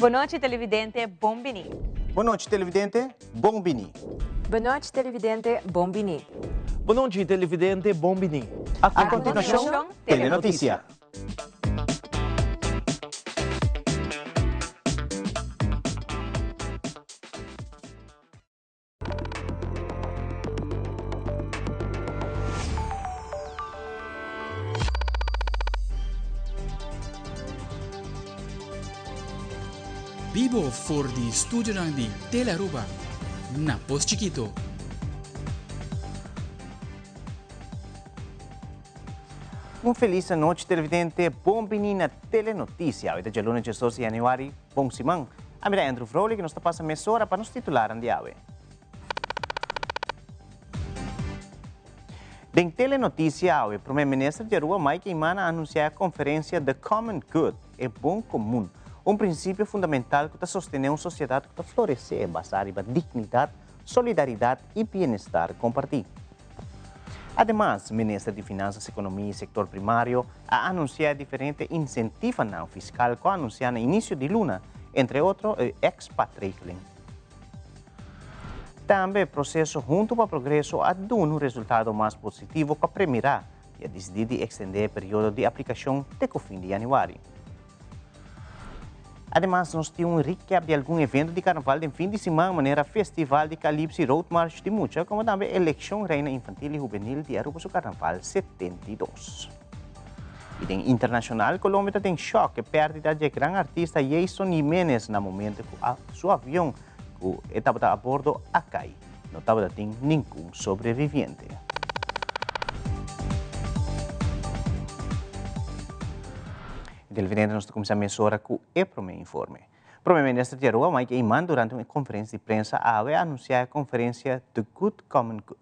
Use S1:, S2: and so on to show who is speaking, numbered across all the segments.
S1: Bon nochi televidente, bon bini.
S2: Bon nochi televidente, bon bini.
S3: Bon nochi televidente, bon bini.
S4: Bon nochi televidente, bon bini.
S2: A continuacion, Telenoticia.
S5: Bibo for di studionan di Telearuba na Pos Chikito.
S2: Un feliz anochi televidente, bon bini na Telenoticia. Hoy ta djaluna 12 di januari, bon siman. Ami ta Andrew Vrolijk y nos ta pasa mesora pa nos titularan di awe. Den Telenoticia awe, Prome Minister di Aruba Mike Eman a anuncia e conferencia The Common Good, E Bon Comun, un principio fundamental cu ta sostene un sociedad cu ta florece basa riba dignidad, solidaridad y bienestar comparti. Ademas, Minister di Finanzas, Economia y Sector Primario a anuncia e diferente incentivanan fiscal cu a anuncia na inicio di luna, entre otro e expatregeling. Tambe e proceso Hunto pa Progreso a duna un resultado mas positivo cu a premira y a dicidi di extende e periodo di aplicacion te cu fin di januari. Ademas nos tin un recap di algun evento di carnaval den fin di siman manera Festival di Calypso y Road March di Mucha como tambe Eleccion Reina Infantil y Hubenil di Aruba su Carnaval 72. Y den internacional Colombia ta den shock e perdida di e gran artista Yeison Jimenez na momento cu su avion cu e tabata a bordo a cay. No tabata tin ningun sobreviviente. Televidente nos ta cuminsa mesora cu e prome informe. Prome Minister di Aruba Mike Eman durante un conferencia di prensa awe a anuncia e conferencia The Good Common Good.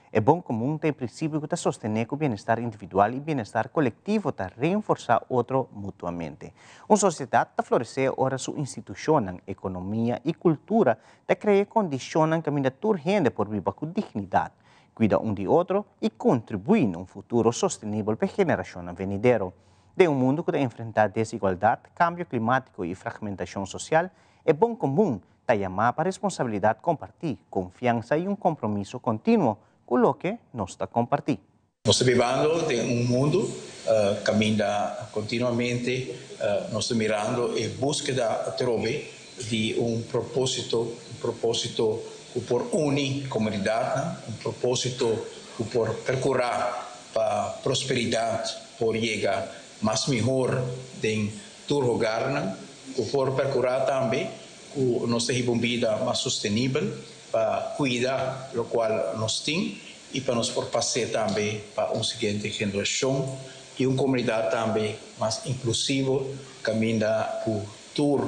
S2: E bon comun ta e principio cu ta sostene cu bienestar individual y bienestar colectivo ta reenforsa otro mutuamente. Un sociedad ta florece ora su institucionnan, economia y cultura ta crea e condicionnan caminda tur hende por biba cu dignidad, cuida un di otro y contribui na un futuro sostenibel p'e generacionnan venidero. Den un mundu ku ta enfrentá desigualdat, kambio klimátiko i fragmentashon sosial, e bon komun ta yamá pa responsabilidat kompartí, konfiansa i un kompromiso kontinuo ku loke nos ta kompartí.
S6: Nos ta bibando den un mundu kaminda kontinuamente nos ta mirando e búskeda atrobe di un propósito, un propósito ku por uni komunidatnan, un propósito ku por perkurá pa prosperidat por yega mas mihor den tur hogarnan, ku por perkurá tambe ku nos ta hiba un bida mas sostenibel pa kuida lokual nos tin i pa nos por pas'é tambe pa un siguiente generashon i un komunidat tambe mas inklusivo kaminda ku tur,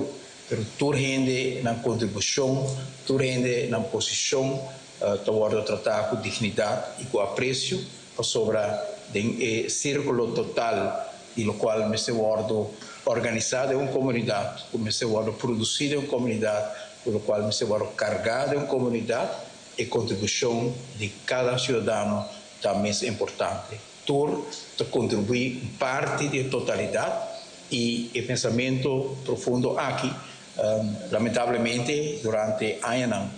S6: pero tur hende nan kontribushon, tur hende nan posishon ta wòrdu tratá ku dignidat i ku apresio. Pasobra den e sírkulo total di lokual mester wòrdu organisá den un komunidat, ku mester wòrdu produsí den un komunidat, ku lokual mester wòrdu kargá den un komunidat, e kontribushon di kada siudadano ta mes importante. Tur ta kontribuí un parti di e totalidat i e pensamentu profundo aki lamentablemente durante añanan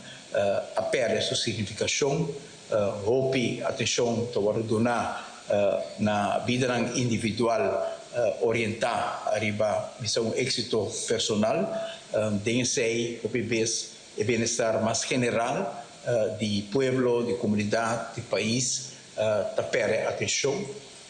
S6: a pèrdè su signifikashon. Hopi atenshon ta wòrdu duná na bidanan individual orientá riba bisa un éksito personal. Den esei hopi bes e bienestar mas general di pueblo, di komunidat, di pais ta pèrdè atenshon.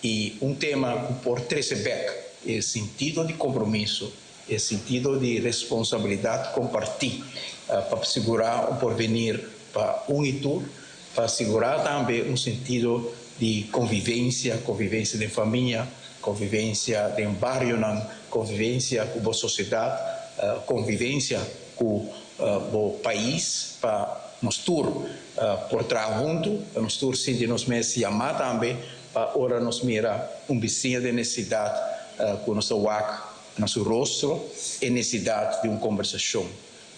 S6: I un tema ku por trese bèk e sintido di kompromiso, e sintido di responsabilidat kompartí pa sigurá un porvenir pa un i tur, pa sigurá tambe un sentido di konvivensia, konvivensia den famia, konvivensia den barionan, konvivensia ku bo sosiedat, konvivensia ku bo pais, pa nos tur por traha huntu, pa nos tur sinti nos mes yamá tambe pa ora nos mira un bisiña den nesesidat ku nos ta wak na su rostro e nesidat di un kombersashon,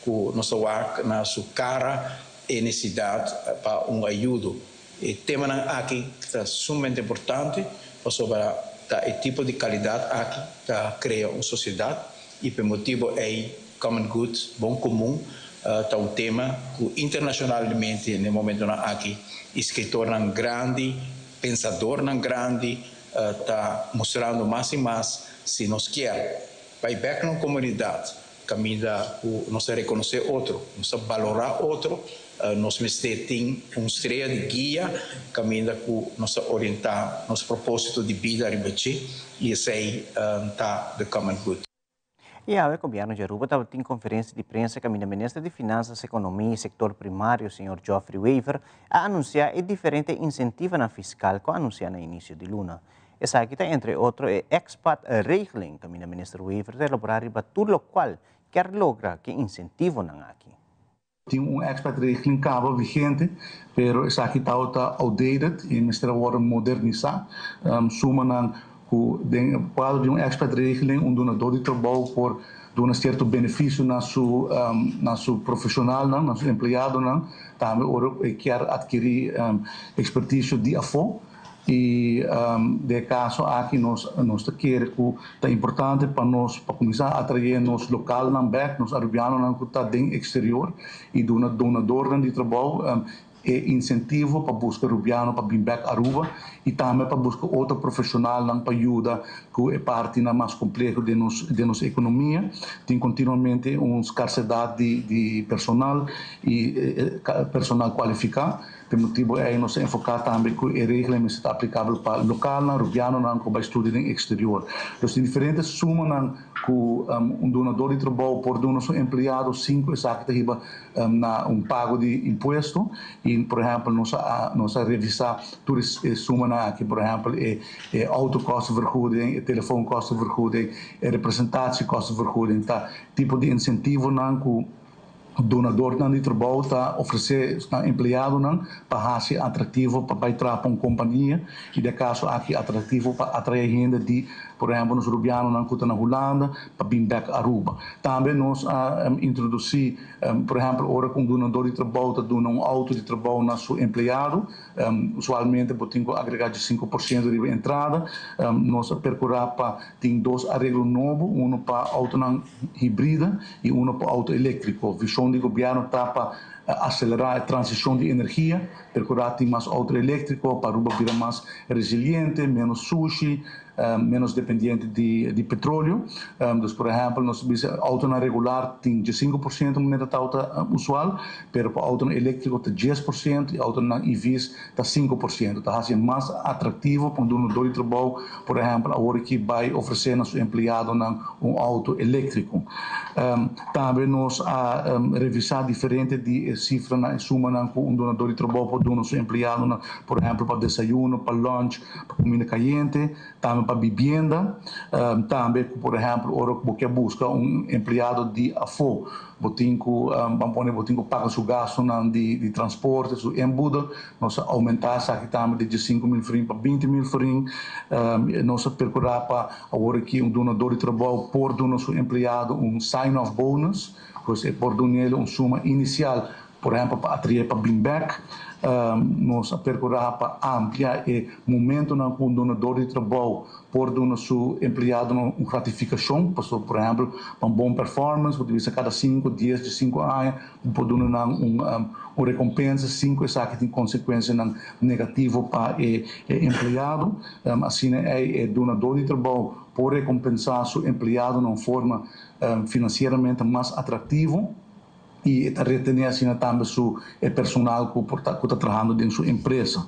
S6: ku nos ta wak na su kara e nesidat pa un ayudo. E temanan aki ta sumamente importante pasobra ta e tipo di kalidat aki ta krea un sosiedat i pa e motibu ei. common good, bon comun, ta un tema cu internacionalmente na e momentonan aki escritornan grandi, pensadornan grandi ta mustrando mas y mas si nos kier bay bek na un comunidad caminda cu nos ta reconoce otro, nos ta balora otro, nos mester tin un strea di guia caminda cu nos ta orienta nos proposito di bida riba dje y esey ta the common good.
S2: Y awe Gobierno di Aruba tabatin conferencia di prensa caminda Minister di Finanzas, Economia y Sector Primario, señor Geoffrey Wever, a anuncia e diferente incentivonan fiscal cu a anuncia na inicio di luna. Esaki ta entre otro e expat regeling caminda Minister Wever ta elabora riba tur locual kier logra cu e incentivonan aki.
S7: Tin un expat regeling caba vigente, pero esaki tawata outdated y mester a wordo modernisa. Sumanan cu den cuadro di un expat regeling un dunador di trabou por duna cierto beneficio na su na su profesionalnan, na su empleadonan, tambe ora e kier adkiri experticio di afo. Y den e caso aki nos nos ta kere cu ta importante pa nos pa cuminsa atrae nos localnan bek, nos Arubianonan cu ta den exterior y duna donadornan di trabou e incentivo pa busca Rubiano pa bin bek Aruba y tambe pa busca otro profesionalnan pa yuda cu e partinan mas compleho den nos den nos economia. Tin continuamente un scarcedad di di personal y personal cualifica. P'e motibu ei nos a enfoká tambe ku e regla mester ta aplikabel pa lokalnan, rubianonan ku bai studia den eksterior. Dus tin diferente sumanan ku un dunador di trabou por duna su empleado sin ku esaki ta hiba na un pago di impuesto. I por ehèmpel nos a nos a revisá tur e sumanan aki, por ehèmpel e e autokostenvergoeding, e telefoonkostenvergoeding, e representatiekostenvergoeding ta tipo di insentivonan ku Donadornan di trabou ta ofresé nan empleadonan pa hasi atraktivo pa bai traha pa un kompania i den kaso aki atraktivo pa atraé hende di, por ehèmpel nos rubianonan ku ta na Hulanda pa bin bèk Aruba. Tambe nos a introdusí, por ehèmpel ora ku un dunador di trabou ta duna un outo di trabou na su empleado, Usualmente bo tin ku agregá dje 5% riba e entrada. Nos a perkurá pa tin dos areglo nobo, unu pa outonan hibrida i unu pa outo eléktriko. Vishon di gobièrnu ta pa aselerá e transishon di energia, perkurá tin mas outo eléktriko pa Aruba bira mas resiliente, ménos sushi. Menos dependiente di petroleo. Dus por ehempel nos ta bisa autonan regular tin 15% manera ta auto usual, pero pa autonan electrico ta 10% y autonan EV's ta 5%. Ta haci mas atractivo pa un dunador di trabou por ehempel awor aki bay ofrece na su empleadonan un auto electrico. Tambe nos a revisa diferente di e cifranan e sumanan cu un dunador di trabou por duna su empleadonan por ehempel pa desayuno, pa lunch, pa kuminda kayente, tambe pa bibienda, tambe ku por ehèmpel ora ku bo ke buska un empleado di afó bo tin ku ban pone bo tin ku paga su gastunan di transporte, su inboedel, nos a oumentá esaki tambe di 15.000 florin pa 20.000 florin, nos a perkurá pa awor aki un dunador di trabou por duna su empleado un sign-off bonus, pues e por dun'el un suma inisial Por ehempel pa atraé pa bin bek, nos a percura pa amplia e momentonan cu un donador di trabou por duna su empleadonan un gratificacion, pasobra por ehempel pa un bon performance bo ta bisa cada 5, 10, 15 aña bo por duna nan un recompensa sin cu esaki tin consecuencianan negativo pa e empleado. Asina ey e donador di trabou por recompensa su empleado na un forma financieramente mas atractivo. I e ta retené asina tambe su e personal ku por ta ku ta trahando den su empresa.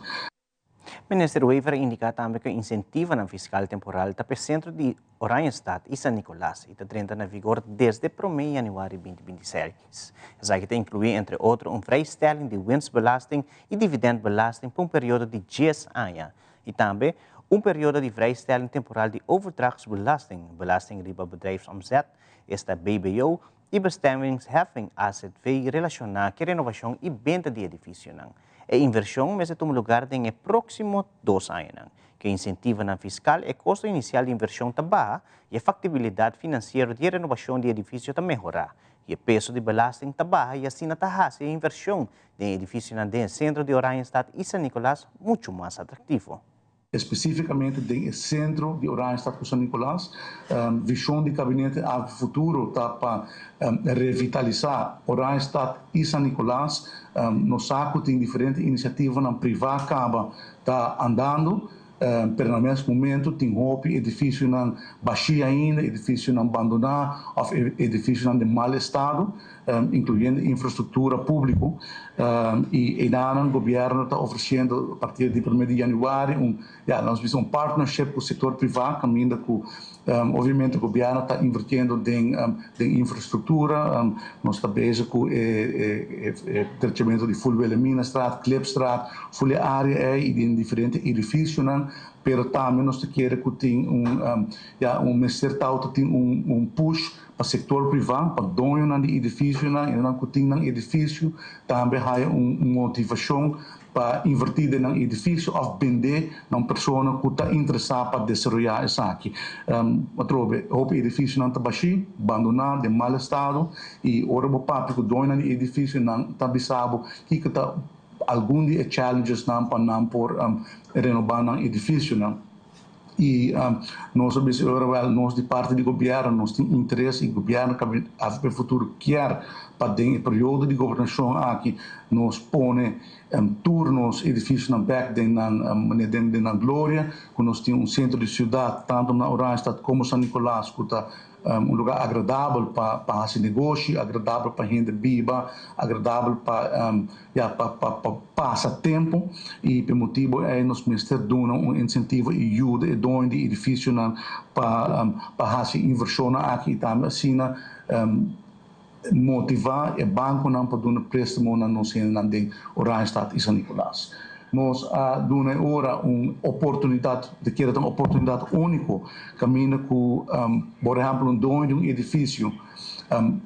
S2: Minister Wever a indiká tambe ku e insentivonan fiskal temporal ta p'e sentro di Oranjestad i San Nicolas i ta drenta na vigor desde promé yanüari 2026. Esaki ta inkluí entre otro un vrijstelling di winstbelasting i dividendbelasting pa un periodo di dies aña i tambe un periodo di vrijstelling temporal di overdrachtsbelasting, belasting riba bedrijfsomzet, esta BBO, i bestemmingsheffing AZV relashoná ku e renovashon i benta di edifisionan. E invershon mester tuma lugar den e próksimo dos añanan. Ku e insentivonan fiskal e kosto inisial di invershon ta baha i e faktibilidat finansiero di e renovashon di edifisio ta mehorá i e peso di belasting ta baha i asina ta hasi e invershon den edifisionan den e sentro di Oranjestad i San Nicolas muchu mas atraktivo.
S7: Específicamente den e centro di Oranjestad cu San Nicolas. Vision di Gabinete Avp Futuro ta pa revitalisa Oranjestad y San Nicolas. Nos sa cu tin diferente iniciativanan priva caba ta andando, pero na mes momento tin hopi edificionan bashi ainda, edificionan bandona of edificionan den mal estado. Incluyendo infrastructura publico y eynanan gobierno ta ofreciendo a partir di primer di januari un ya nos bisa un partnership cu sector priva caminda cu obviamente gobierno ta invirtiendo den den infrastructura nos ta bezig cu e e drechamento di Full Wilhelminastraat, Klipstraat, full e area ey y den diferente edificionan pero tambe nos ta kere cu tin un ya un mester ta tin un push Pa sektor privá, pa doñonan di edifisionan, esnan ku tin nan edifisio, tambe haya un motivashon pa invertí den nan edifisio òf bendé na un persona ku ta interesá pa desaroyá esaki. Atrobe, hopi edifisionan ta bashí, bandoná, den mal estado i ora bo papia ku doñonan di edifisio nan ta bisa bo kiko ta algun di e challengesnan pa nan por renobá nan edifisionan. Y nos a bisa ora wel nos di parti di gobierno nos tin interes y gobierno avp Futuro kier pa den e periodo di gobernacion aki nos pone tur nos edificionan bek den nan den nan gloria cu nos tin un centro di ciudad tanto na Oranjestad como San Nicolas cu ta Un lugar agradabel pa pa hasi negoshi, agradabel pa hende biba, agradabel pa ya pa pa pa pasa tempu i p'e motibu ei nos mester duna un insentivo i yuda e doño di edifisionan pa pa hasi invershonnan aki i tambe asina motivá e bankonan pa duna préstamo na nos hendenan den Oranjestad i San Nicolas. Nos a duna e ora un oportunidat, di kere ta un oportunidat úniko, kaminda ku, por ehèmpel, un doño di un edifisio,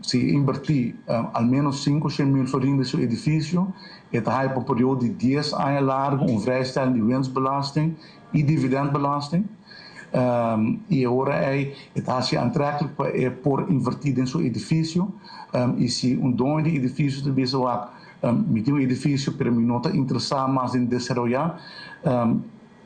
S7: si e inbertí al ménos 500 mil florin den su edifisio, e ta haya pa un periodo di dies aña largu un vrijstelling di winstbelasting i dividendbelasting. I e ora ei e ta hasi aantrekkelijk pa e por invertí den su edifisio. I si un doño di edifisio ta bisa wak, mi tin un edifisio pero mi no ta interesá mas den desaroyá,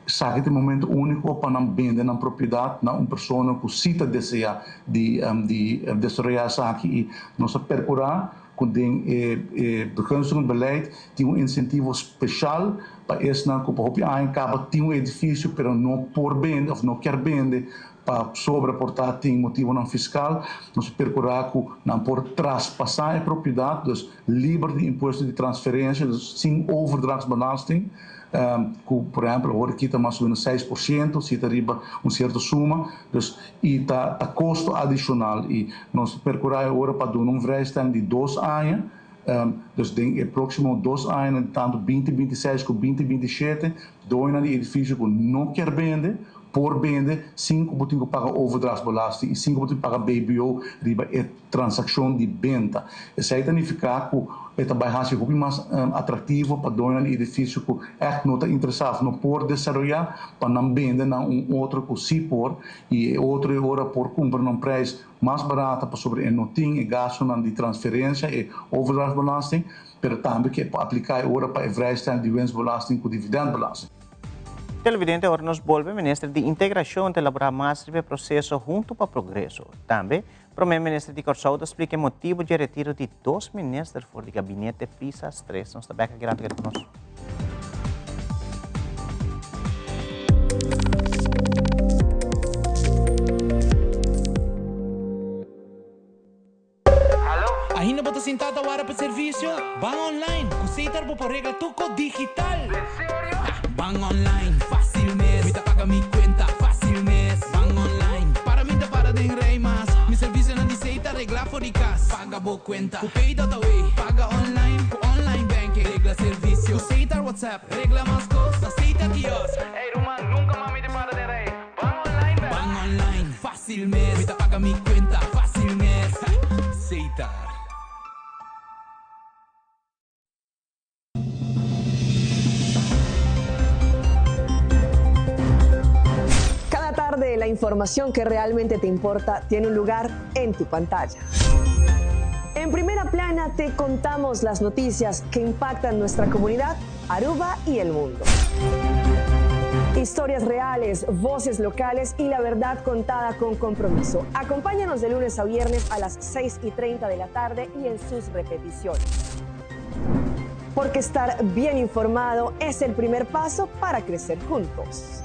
S7: esaki ta e momento úniko pa nan bende nan propiedat na un persona ku sí ta deseá di di desaroyá esaki. I nos a perkurá ku den e e begunstigend beleid tin un insentivo speshal pa esnan ku pa hopi aña kaba tin un edifisio pero no por bende òf no kier bende pa sobra por ta tin motibonan fiskal, nos a perkurá ku nan por traspasá e propiedat, dus liber di impuesto di transferensia, dus sin overdrachtsbelasting, ku por ehèmpel awor aki ta mas o menos 6% si ta riba un sierto suma, dus i ta ta kosto adishonal i nos a perkurá e ora pa duna un vrijstelling di dos aña. Dus den e próksimo dos añanan, tantu 2026 ku 2027, doñonan di edifisio ku no kier bende, por bende sin ku bo tin ku paga overdrachtsbelasting i sin ku bo tin ku paga BBO riba e transakshon di benta. Esei ta nifiká ku e ta bai hasi hopi mas atraktivo pa doñonan di edifisio ku ègt no ta interesá òf no por desaroyá pa nan bende na un otro ku sí por i e otro e ora por kumpra na un preis mas barata pasobra e no tin e gastunan di transferensia, e overdrachtsbelasting, pero tambe ke por apliká e ora pa e vrijstelling di winstbelasting ku dividendbelasting.
S2: Televidente, ora nos bolbe, Minister di Integracion ta elabora mas riba e proceso Hunto pa Progreso. Tambe, Prome Minister di Corsou ta splica e motibo dje retiro di dos minister for di Gabinete Pisas 3. Nos ta bek aki rato keda cu nos.
S5: Ainda bo ta sintá ta wara pa servisio? Ban online! Ku Setar bo por regla tur kos digital! Ban online, fásil mes! Mi ta paga mi kuenta, fásil mes! Ban online, para mi ta para den rei mas! Mi servisionan di Setar reglá for di kas! Paga bo kuenta ku Pay.away! Paga online ku online banking! Regla servisio ku Setar WhatsApp! Regla mas kos na Setar kiosk! Ey ruman, nunka mas mi ta para den rei! Ban online bek! Ban online, fácil mes! Mi ta paga mi cuenta, fácil mes! Setar.
S8: Cada tarde la información que realmente te importa tiene un lugar en tu pantalla. En primera plana te contamos las noticias que impactan nuestra comunidad, Aruba y el mundo. Historias reales, voces locales y la verdad contada con compromiso. Acompáñanos de lunes a viernes a las 6:30 de la tarde y en sus repeticiones. Porque estar bien informado es el primer paso para crecer juntos.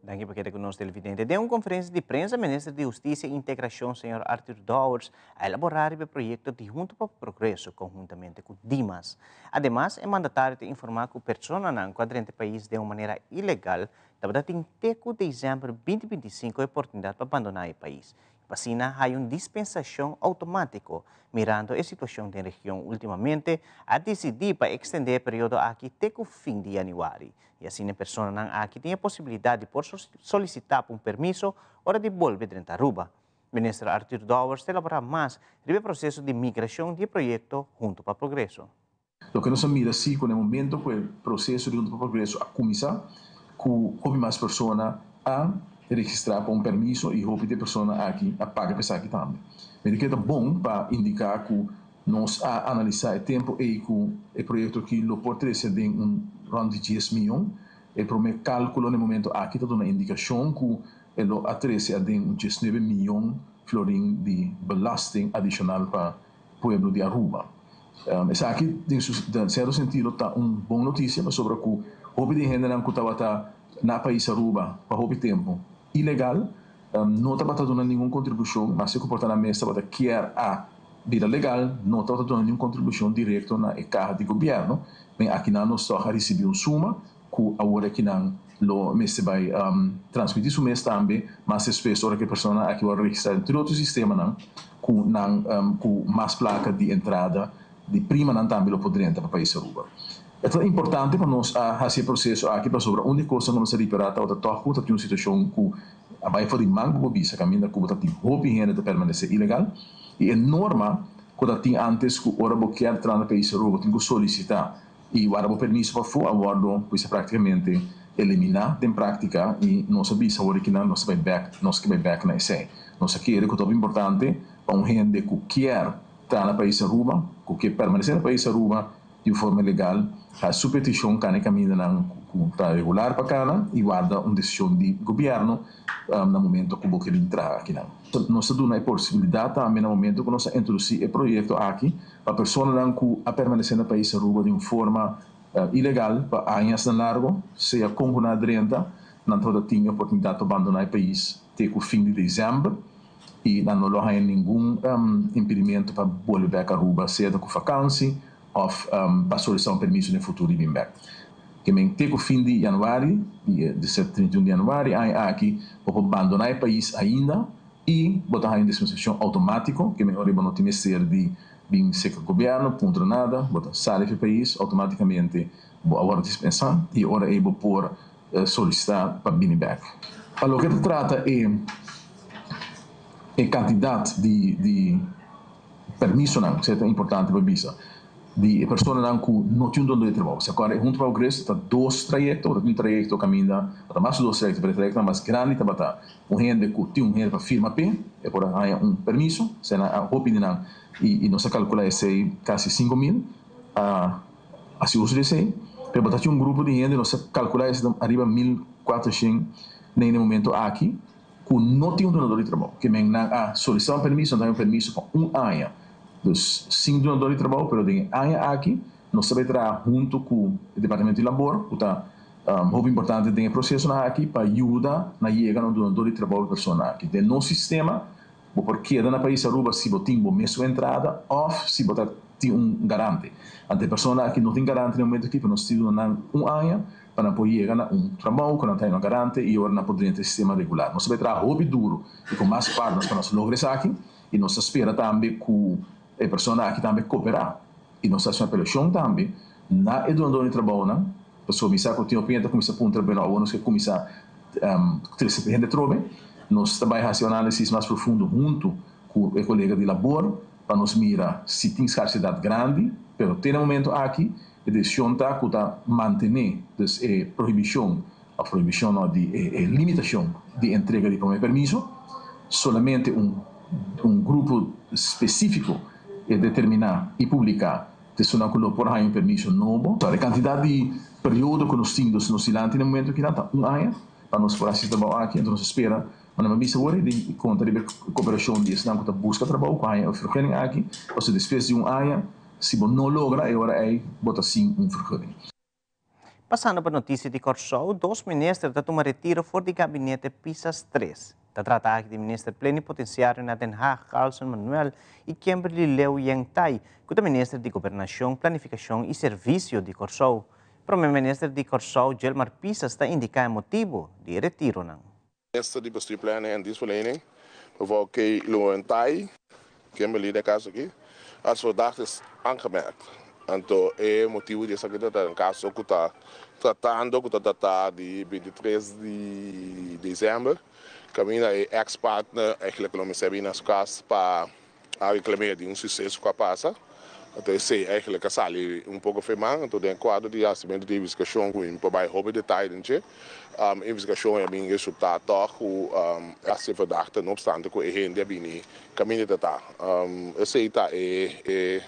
S2: Danki pa keda ku nos televidente. Den un konferensia di prensa, Minister di Hustisia i Integrashon, señor Arthur Dowers, a elaborá riba e proyekto di Hunto pa Progreso konhuntamente ku Dimas. Ademas, e mandatario ta informá ku personanan ku a drenta e pais den un manera ilegal tabata tin te ku desèmber binti 25 e oportunidat pa bandoná e pais. Pa asina haya un dispensashon outomátiko. Mirando e situashon den region últimamente, a disidí pa ekstendé e periodo aki te ku fin di yanüari. I asina e personanan aki tin e posibilidat di por solisitá pa un permiso ora di bolbe drenta Aruba. Minister Arthur Dowers ta elaborá mas riba e proseso di migrashon di e proyekto Hunto pa Progreso.
S7: Loke nos a mira si ku na e momento ku e proseso di Hunto pa Progreso a kuminsá, ku hopi mas persona a registrá pa un permiso i hopi di e persona aki a paga pa esaki tambe. Mi ta kere ta bon pa indiká ku nos a analisá e tempu ei ku e proyekto aki lo por trese den un rònt di dies mion. E promé kálkulo na e momento aki ta duna indikashon ku e lo a trese aden un diesnuebe mion florin di belasting adishonal pa pueblo di Aruba. Esaki den su den cierto sentido ta un bon noticia pasobra cu hopi di hendenan cu tabata na pais Aruba pa hopi tempo ilegal no tabata duna ningun contribucion, maske cu por ta nan mes tabata kier a bira legal no tabata duna ningun contribucion directo na e caha di gobierno. Men akinan nos toch a ricibi un suma cu awor akinan lo mester bay transmiti su mes tambe mas despues ora cu e persona aki worde registra den tur otro sistemanan cu nan cu mas placa di entrada di primanan tambe lo por drenta pa pais Aruba. E ta importante pa nos a haci e proceso aki pasobra un di e cosnan cu nos a ripara tabata toch cu ta tin un situacion cu a bay for di man cu bo bisa caminda cu bo ta tin hopi hende ta permanece ilegal y e norma cu ta tin antes cu ora bo kier tra na pais Aruba bo tin cu solicita Y wara bo permiso pafó a wordo pues practicamente elimina den practica y nos a bisa awor kinan nos ta bay bek, nos ke bay bek na esey. Nos a kere cu ta hopi importante pa un hende cu kier tra na pais Aruba, cu ke permanece na pais Aruba di un forma legal, haci su peticion cana e camindanan cu ta regular pa cana y warda un decision di gobierno na momento cu bo ke bin traha akinan. Nos ta duna e posibilidad tambe na momento cu nos a introduci e proyecto aki, Pa personanan ku a permanesé na pais Aruba di un forma ilegal pa añasnan largo, sea con cu nan a drenta, nan tabata tin e oportunidad pa bandona e pais te cu fin di december y nan no lo haya ningun impedimento pa bolbe bek Aruba, sea ta cu vakantie of pa solicita un permiso den futuro di bin bek. Ke men te cu fin di januari, di 31 di januari aña aki, bo por bandona e pais ainda y bo ta haya un dispensacion automatico, ke men ora bo no tin mester di bin serka gobierno puntra nada, bo ta sali fi pais, automaticamente bo a wordo dispensa y ora ey bo por solicita pa bini bek. Pa loke ta trata e e cantidad di di permisonan, esey ta importante pa bisa, di e personanan cu no tin un dondo di trabou. Si acorda e Hunto pa Progreso ta dos trayecto, ta tin un trayecto caminda, ta mas cu dos trayecto, pero e trayectonan mas grandi tabata un hende cu tin un hende pa firma p'e, e por a haña un permiso, esei nan a hopi di nan y nos a calcula esei casi 5000 a haci uso di esei, pero bo ta haci un grupo di hende nos a calcula esei ta ariba 1400 na e momento aki cu no tin un dunador di trabou, ke men nan a solicita un permiso, nan ta haña un permiso pa un aña, dus sin dunador di trabou, pero den e aña aki nos ta bay traha hunto cu e departamento di labor cu ta Hopi importante den e procesonan aki pa yuda na yega na un dunador di trabou e persona aki. Den nos sistema bo por keda na pais Aruba si bo tin bo mesun entrada of si bo ta tin un garante. Ante e persona aki no tin garante na e momento aki pero nos tin duna nan un aña pa nan por yega na un trabou cu nan ta haña un garante y ora nan por drenta e sistema regular. Nos ta bay traha hopi duro y cu mas partners pa nos logra esaki y nos ta spera tambe cu e persona aki tambe coopera y nos ta haci un apelacion tambe na e dunador di trabounan. Pasobra mi sa ku tin hopi hende ta kuminsá puntra, Bueno, awor nos ke kuminsá trese hende atrobe? Nos ta bai hasi un análisis mas profundo huntu ku e kolega di labor pa nos mira si tin skarsedat grandi, pero te na momento aki e desishon ta ku ta mantené dus e prohibishon, òf prohibishon no, di e limitashon di entrega di promé permiso. Solamente un un grupo spesífiko e determiná i publiká. Personanan ku lo por haña un permiso nobo. E kantidat di periodo ku nos tin dus nos dilanti na momento akinan ta un aña pa nos por hasi e trabou aki. Enton nos ta spera pa nan bisa awor di konta riba e koperashon di esnan ku ta buska trabou ku haña e vergunning aki. Pasobra despues di un aña si bo no logra e ora ei bo ta sin un vergunning.
S2: Pasando pa notisia di Kòrsou, dos minister ta tuma retiro for di gabinete Pisas tres. Ta trata aki di minister plenipotensiario na Den Haag, Carlson Manuel, i Kimberly Leu Yeng Tai, ku ta minister di Gobernashon, Planifikashon i Servisio di Kòrsou. Prome minister di Kòrsou, Gilmar Pisas, ta indiká e motibu di e retironan.
S9: Minister di Bestuur Planning en Dienstverlening, mevrouw Kay Loentai, Kimberly den caso aki, als verdachte is aangemerkt. Anto e motibu di esaki ta ta un caso cu ta tratando cu ta data di 23 di december, caminda e ex partner eigenlijk lo mester a bini na su cas pa A reclam'é di un suceso cu a pasa, anto esey eigenlijk a sali un poco fe man, anto den cuadro di hacimento di investigacion cu mi por bay hopi detaye den dje, investigacion a bin resulta toch cu a ser verdachte no obstante cu e hende a bini caminda ta ta. Esey ta e e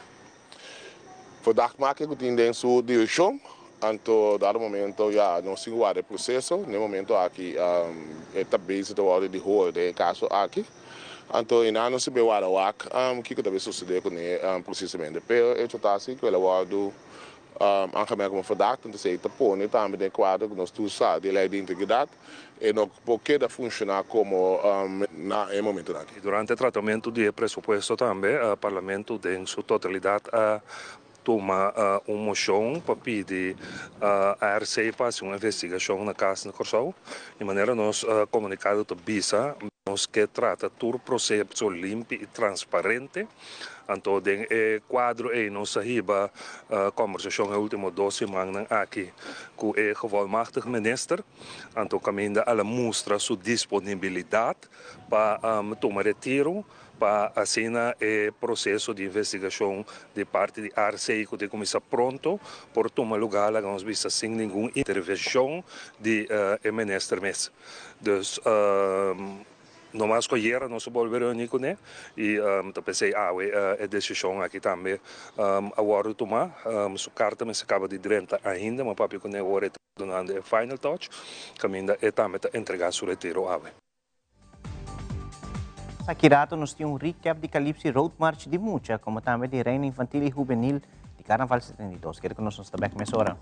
S9: verdachtmaking cu tin den su direccion, anto dado momento ya nos tin cu warda e proceso, den e momento aki e ta bezig ta wordo di hoor den e caso aki. Anto e nan no sibi wara wak kiko ta bay sucede cune precisamente. Pero hecho ta asi cu el a wordo aangemerkt como verdachte, entonces ey ta pone tambe den e cuadro cu nos tur sa di e ley di integridad, e no por keda funciona como na e momentonan aki.
S10: Durante tratamentu di e presupuesto tambe Parlamento den su totalidat a tuma un moshon pa pidi ARC pa hasi un investigashon na kas na Kòrsou. Di manera nos komunikado ta bisa, nos ke trata tur proseso limpi i transparente. Anto den e kuadro ei nos a hiba kòmbersashon e último dos simannan aki ku e gevolmachtigd minister. Anto kaminda al a mustra su disponibilidat pa tuma retiro. Pa asina e proseso di investigashon di parti di ARC ku tin kuminsá pronto por tuma lugá laga nos bisa sin ningun intervenshon di e minister mes. Dus no mas ku ayera nos a bolbe reuní kuné i ta p'esei awe e desishon aki tambe a wòrdu tumá. Su karta mester kaba di drenta ainda, mi a papia kuné ora e ta dunando e final touch kaminda e tambe ta entregá su retiro awe.
S2: Aki rato nos tin un recap di Calypso Road March di mucha, como tambe di Reina Infantil y Juvenil di Carnaval 72. Kere cu nos nos ta bek mesora.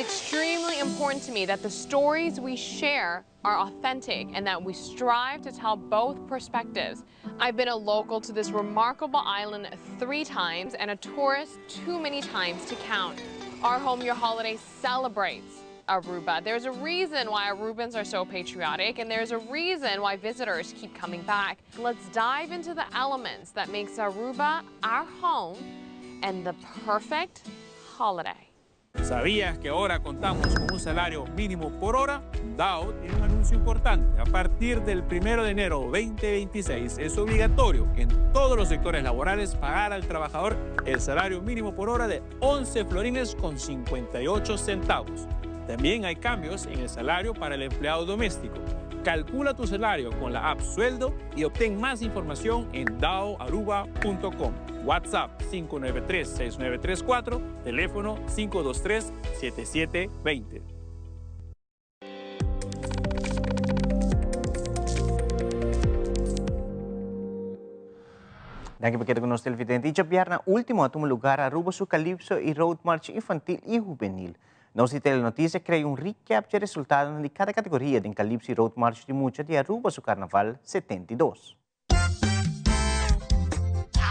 S11: extremely important to me that the stories we share are authentic and that we strive to tell both perspectives. I've been a local to this remarkable island three times and a tourist too many times to count. Our Home Your Holiday celebrates Aruba. There's a reason why Arubans are so patriotic and there's a reason why visitors keep coming back. Let's dive into the elements that makes Aruba our home and the perfect holiday.
S12: ¿Sabías que ahora contamos con un salario mínimo por hora? DAO tiene un anuncio importante. A partir del 1 de enero 2026 es obligatorio en todos los sectores laborales pagar al trabajador el salario mínimo por hora de 11 florines con 58 centavos. También hay cambios en el salario para el empleado doméstico. Calcula tu salario con la app Sueldo y obtén más información en daoaruba.com. WhatsApp 593-6934, teléfono 523-7720.
S2: Danki pa keda ku nos televidente. I djabièrnè último a tuma lugar Aruba su Calypso i Road March Infantil i Hubenil. Nos di Telenoticia crea un recap dje resultadonan di cada categoria den Calypso y Road March di Mucha di Aruba su Carnaval 72.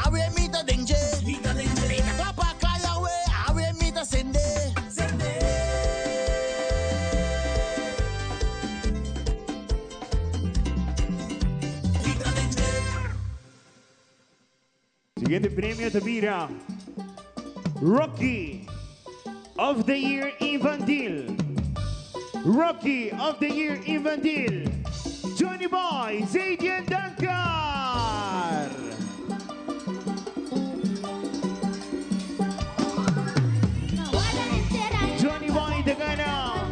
S13: Awe mi ta den dje. Mi ta den dje. Mi ta kla pa kai awe. Awe mi ta sende. Sende. Mi ta den dje.
S14: Siguiente premio ta bira Rookie of the Year Infantil. Rookie of the Year Infantil, Johnny Boy Zadian Dankar. Johnny Boy ta gana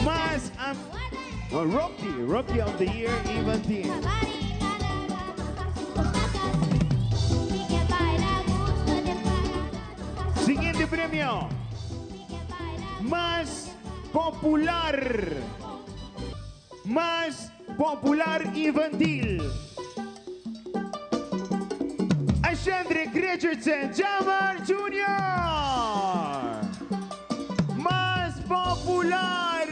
S14: mas Rookie, Rookie of the Year Infantil. Siguiente premio. Mas popular. Mas popular infantil. Ashendrick Richardson Jamar Jr. Mas popular.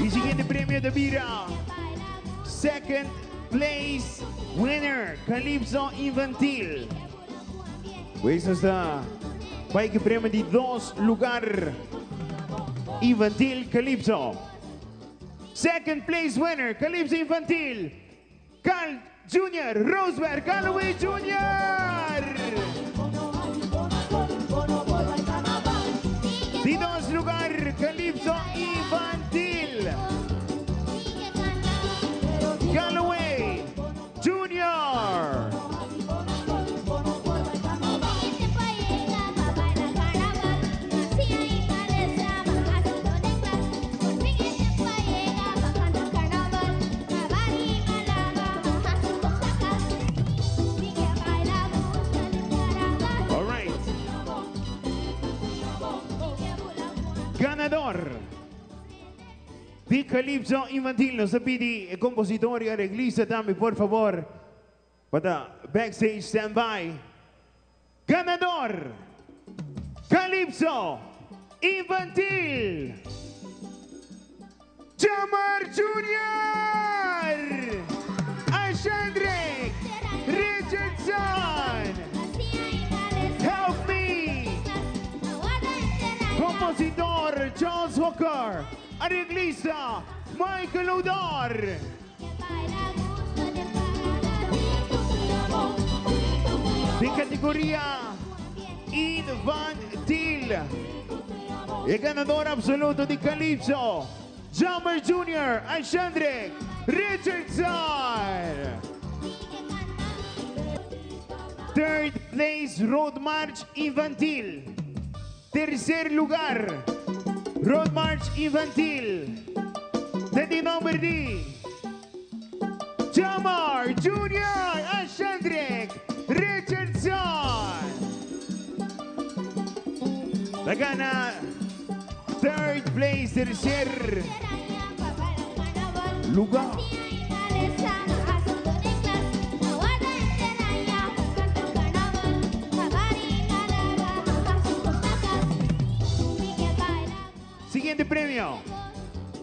S14: Y siguiente premio ta bira Second Place Winner Calypso Infantil. Pues nos ta bai cu premio di dos lugar Infantil Calypso. Second Place Winner Calypso Infantil Carl Junior Roosberg Galloway Junior. Di dos lugar Calypso Infantil Galloway Junior. Alright. Ganador di Calypso Infantil. Nos ta pidi e compositor y areglista tambe por favor pa ta backstage stand by. Ganador Calypso Infantil Jamar Junior Ashandrick Richardson Help Me Compositor Charles Hooker Areglista Michael Odor. Den categoria Infantil, e ganador absoluto di Calypso, Jammer Junior Ashandrick Richardson. Third place Road March Infantil. Tercer lugar Road March Infantil ta di nomber di Jamar Junior Ashendrick Richardson. Ta gana third place, tercer lugar. Siguiente premio.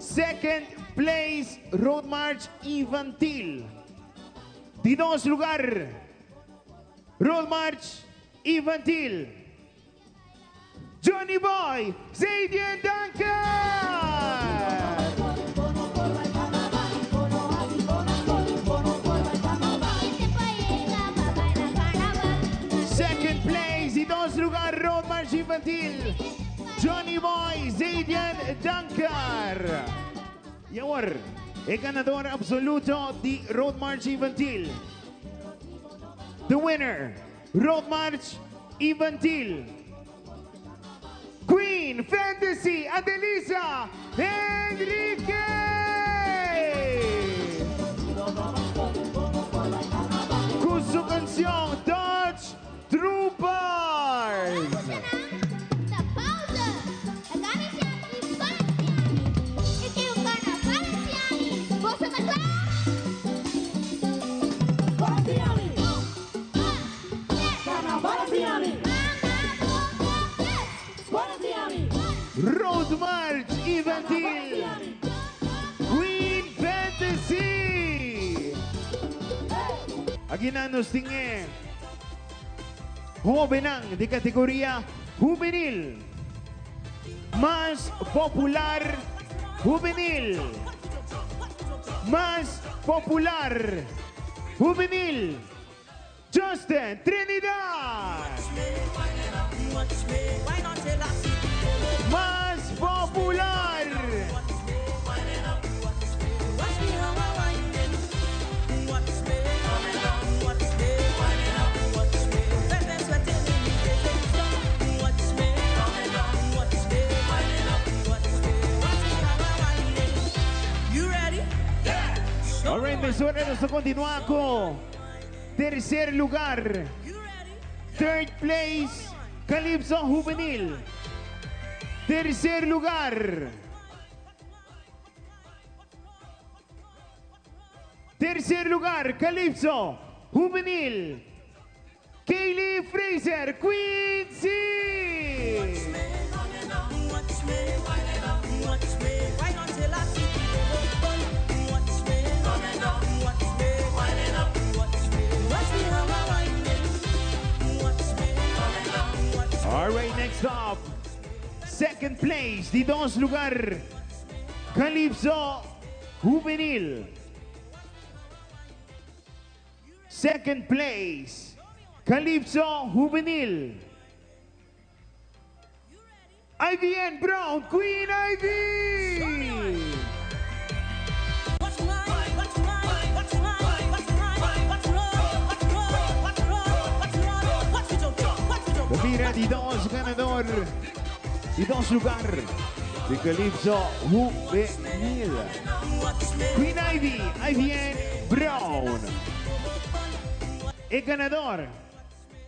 S14: Second place Road March Infantil. Di dos lugar. Road March Infantil. Johnny Boy, Zadian Duncan! Second place, di dos lugar, Road March Infantil. Johnny Boy, Zadian Duncan. Y awor, e ganador absoluto di Road March Infantil. The winner, Road March Infantil. Queen Fantasy Adelisa Henrique! Cu su cancion Dutch Troopers! Road March Infantil Queen Fantasy! Akinan nos tin e hobennan di categoria hubenil. Mas popular hubenil. Mas popular hubenil. Justin Trinidad. Mas popular. Alright, mesora nos ta continua cu tercer lugar. Third place, Calypso Juvenil. Tercer lugar. Tercer lugar, Calypso Juvenil. Kaylee Fraser, Quincy. All right, next up. Second place, di dos lugar, Calypso Juvenil. Second place, Calypso Juvenil. Ivy Brown, Queen Ivy! Mira di dos ganador, di dos lugar di Calypso Juvenil. Queen Ivy, Ivy Brown. E ganador,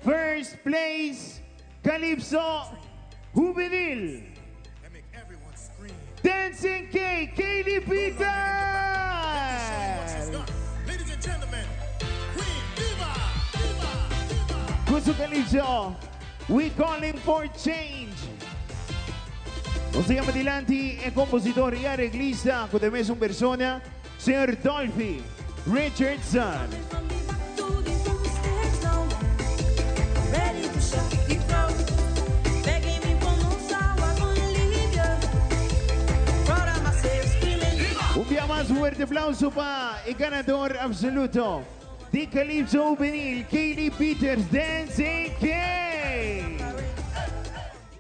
S14: first place, Calypso Juvenil. Dancing K, Kaylee Peters! Cu su Calypso, we calling for change. Nos ta yama dilanti e compositor y areglista cu ta mesun persona, Señor Dolphy Richardson. Un bia mas fuerte aplauso pa e ganador absoluto di Calypso Juvenil, Kaylee Peters, Dancing Kay.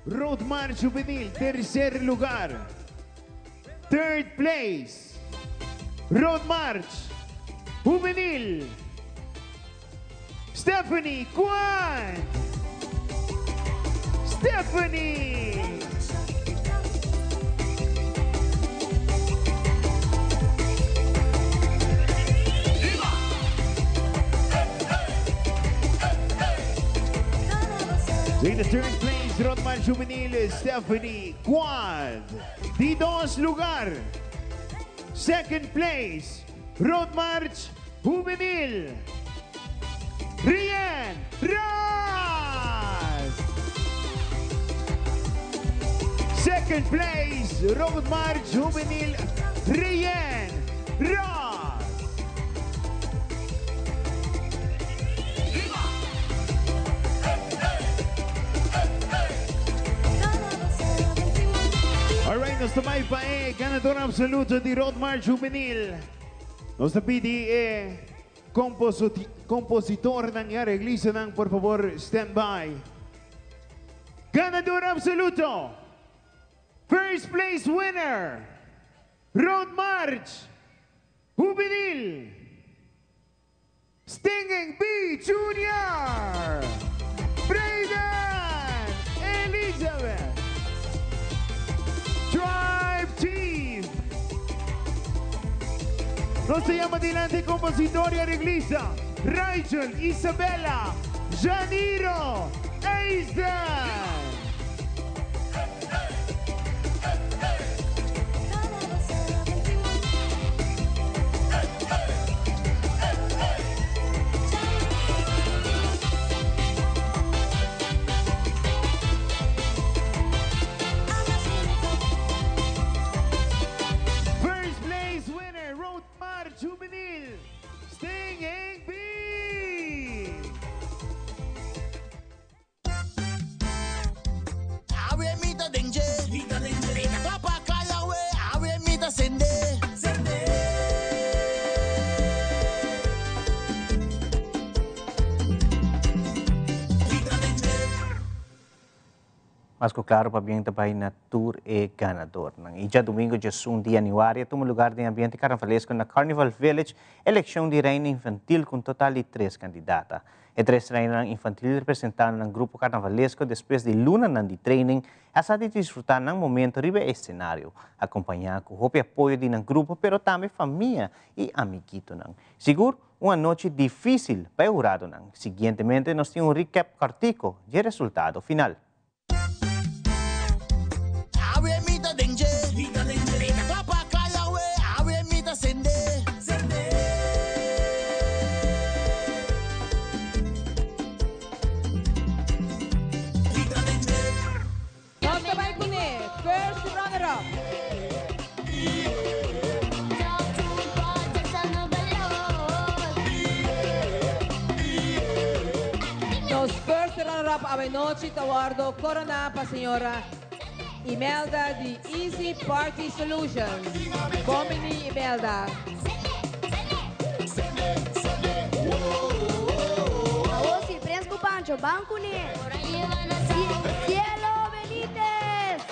S14: Road March Juvenil, tercer lugar. Third place, Road March Juvenil, Stephanie Kwan. Stephanie! In the third place, Road March Juvenil, Stephanie Quad. Di dos lugar, second place, Road March Juvenil, Rien Ras. Second place, Road March Juvenil, Rien Ras. Alright, nos ta bai pa e ganador absoluto di Road March Juvenil. Nos ta pidi e compositornan y arreglistanan por favor stand by. Ganador absoluto, first place winner, Road March Juvenil, Stinging Bee Jr., Brayden Elizabeth, Tribe Chief. Nos ta yama dilanti compositor y arreglista, Rachel Isabella Janiro Eisden. First place winner, Road March Juvenil, Stinging Bee.
S13: Awe mi ta den dje, mi ta den dje. Mi ta klapa kaya we, awe mi ta sende, sende. Mi ta den dje.
S2: Mas cu claro pabien ta bay na tur e ganadornan. Y djadomingo djesun di januari a tuma lugar den ambiente carnavalesco na Carnival Village eleccion di Reina Infantil cu un total di tres candidata. E tres reinanan infantil representando nan grupo carnavalesco despues di lunanan di training a sa di disfruta nan momento riba e escenario, acompaña cu hopi apoyo di nan grupo pero tambe famia y amiguitonan. Sigur un anochi dificil pa e huradonan. Siguientemente nos tin un recap cortico dje resultado final.
S13: Awe mi ta den dje, mi ta den dje. Mi ta klapa kaya we, awe mi ta sende, sende. Mi ta den dje.
S15: Nos ta bai kuné first runner up. Nos first runner up awenochi ta wordo corona pa señora Imelda di Easy Party Solutions. Bon bini Imelda.
S16: Awor si Prens cu Pancho ban cune. Cielo Benitez.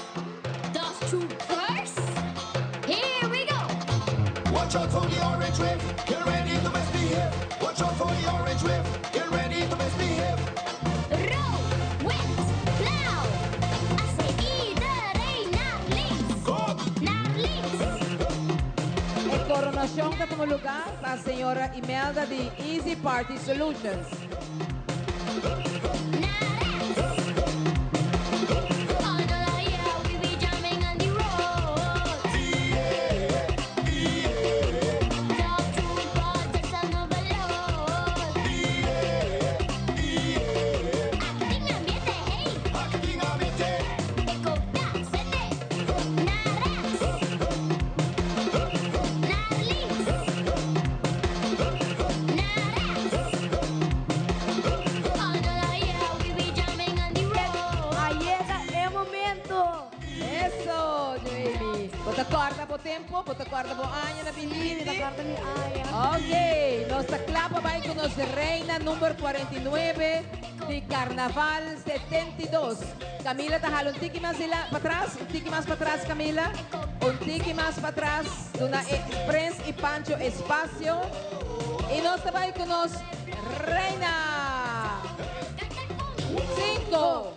S15: E coronacion ta tuma lugar pa señora Imelda di Easy Party Solutions.
S16: A yega e momento!
S15: Eso, Joemi. Bo ta corda bo tempo? Bo ta corda bo aña na bin
S16: Sí, mi ta corda mi aña.
S15: Ok, nos ta cla pa bay cu nos reina number 49 di Carnaval 72. Camila ta hala un tiki mas dila patras, un tiki mas patras Camila, un tiki mas patras, duna e Prins y Pancho espacio. Y nos ta bay cu nos reina. Cinco,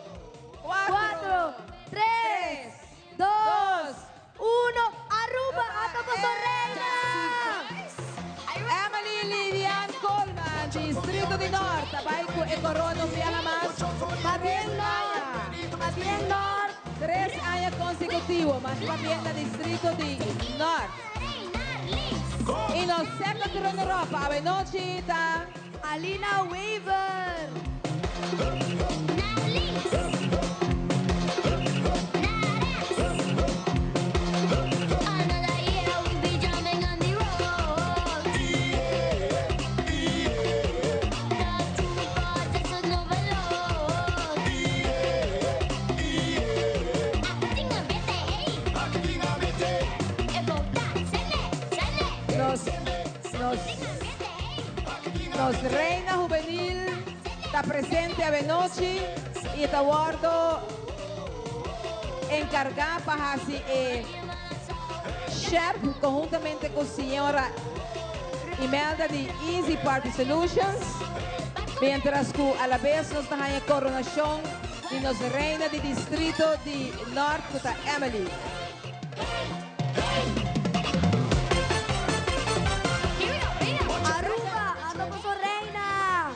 S16: cuatro, tres, dos, uno, Aruba a toca su reina!
S15: Emily Lilian Coleman, Distrito di Noord, ta bay cu e corona un biaha mas.
S16: Pabien Noord! Pabien Noord!
S15: Tres aña consecutivo, mas pabien na distrito di Noord. Y nos second runner-up awenochi ta.
S16: Alina Wever!
S15: Nos, nos, nos reina juvenil ta presente awenochi y ta wordo encarga pa haci e sjerp conhuntamente cu señora Imelda di Easy Party Solutions, mientras cu alabes nos ta haña coronacion di nos reina di distrito di Noord cu ta Emily.
S16: Aruba, ando cu su reina!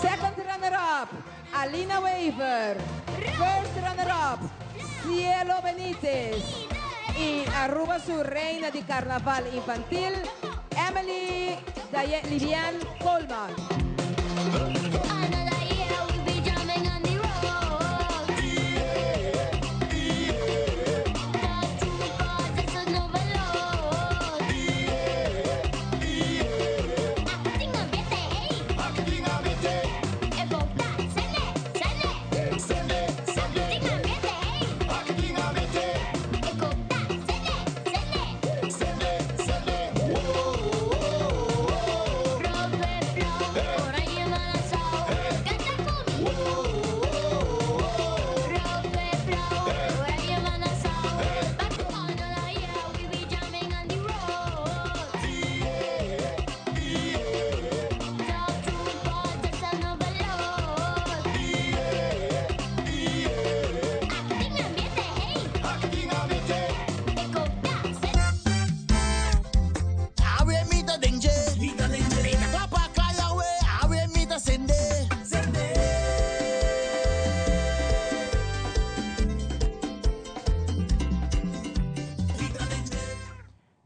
S15: Second runner up, Alina Wever. First runner up, Cielo Benitez. Y Aruba su reina di Carnaval Infantil, Emily Livian Coleman.